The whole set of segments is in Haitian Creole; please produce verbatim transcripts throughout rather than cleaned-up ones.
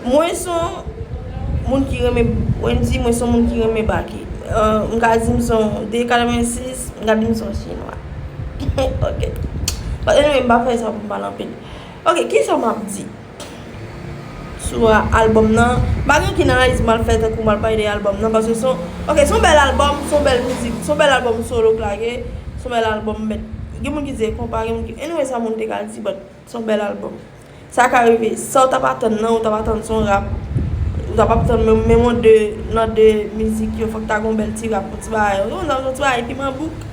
Mwen se yon moun ki renmen Wendyy, mwen se yon moun ki renmen Baky. Euh, m ka di m se yon de katrevensis, m ka di m se yon chinwa. Ok. But anyway, m pa fè sa pou m pale anpil. Ok, kisa m ap di sou albòm nan? M pa gen okenn analiz m al fè tankou m al pale de albòm nan, paske se yon, ok, se yon bèl albòm, se yon bèl mizik, se yon bèl albòm solo k lage, se yon bèl albòm, but gen moun ki di e konpa, gen moun ki, anyway, sa moun te ka di, but se yon bèl albòm. Sa ka rive, sa w t ap atann nan, ou t ap atann se yon rap, ou t ap atann menm, menm yon de, nan de mizik yo, fòk ta gen yon bèl ti rap, yon ti bagay, yon, yon ti bagay piman bouk,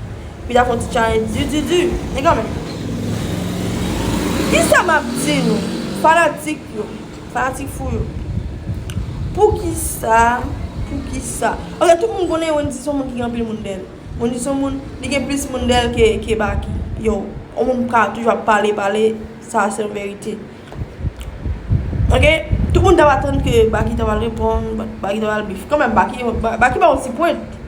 epi ta fè yon ti challenge di, di, di, men kanmenm. Kisa m ap di nou, fanatik yo, fanatik fou yo? Poukisa, poukisa? Ok, tout moun konnen Wendyy se yon moun ki gen anpil moun dèyè l. Wendyy se yon moun, li gen plis moun dèyè l ke, ke Baky. Yo, yon moun ka toujou ap pale, pale, sa se yon verite. Ok? Tout moun t ap atann ke Baky ta pral reponn, but Baky ta pral beef. Kanmenm, Baky, Ba-, Baky pa yon ti pwent.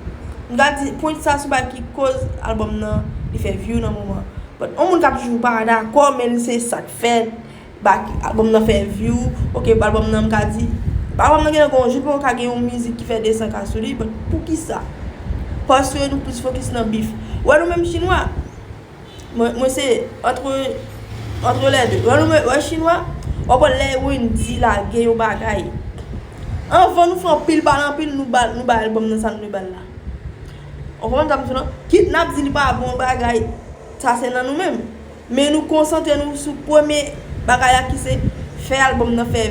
M ka di, pwent sa se yon bagay ki koz albòm nan, li fè view nan moman. But yon moun k ap toujou pa dakò, men se sa k fèt. Baky, albòm nan fè view. Ok, albòm nan, m ka di, albòm nan gen nan gon jou pou ka gen yon mizik ki fè de san K sou li, but poukisa? Paske nou plis fokis nan beef. Wè nou menm chinwa, mwen, mwen se entre, entre les deux. Wè nou menm, wè chinwa, w ap wè lè Wendyy lage yon bagay. Anvan nou fè anpil pale anpil, nou ba, nou ba albòm nan sa nou dwe ba l la. Ou konprann sa m di w lan? Kit n ap di li pa bon bagay, sa se nan nou menm. Men nou konsantre nou sou premye bagay la ki se fè albòm nan fè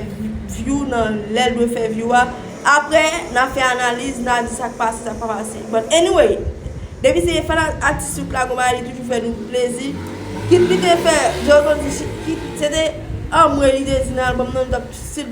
view nan lè l dwe fè view a. Apre, n a fè analiz, n a di sa k pase, sa k pa pase. But anyway, depi se fè atis yo k lage yon bagay, li toujou fè nou plezi. Kit li te fè, Joe Rodriguez, kit se te anmwe li te di nan albòm nan, nou t ap still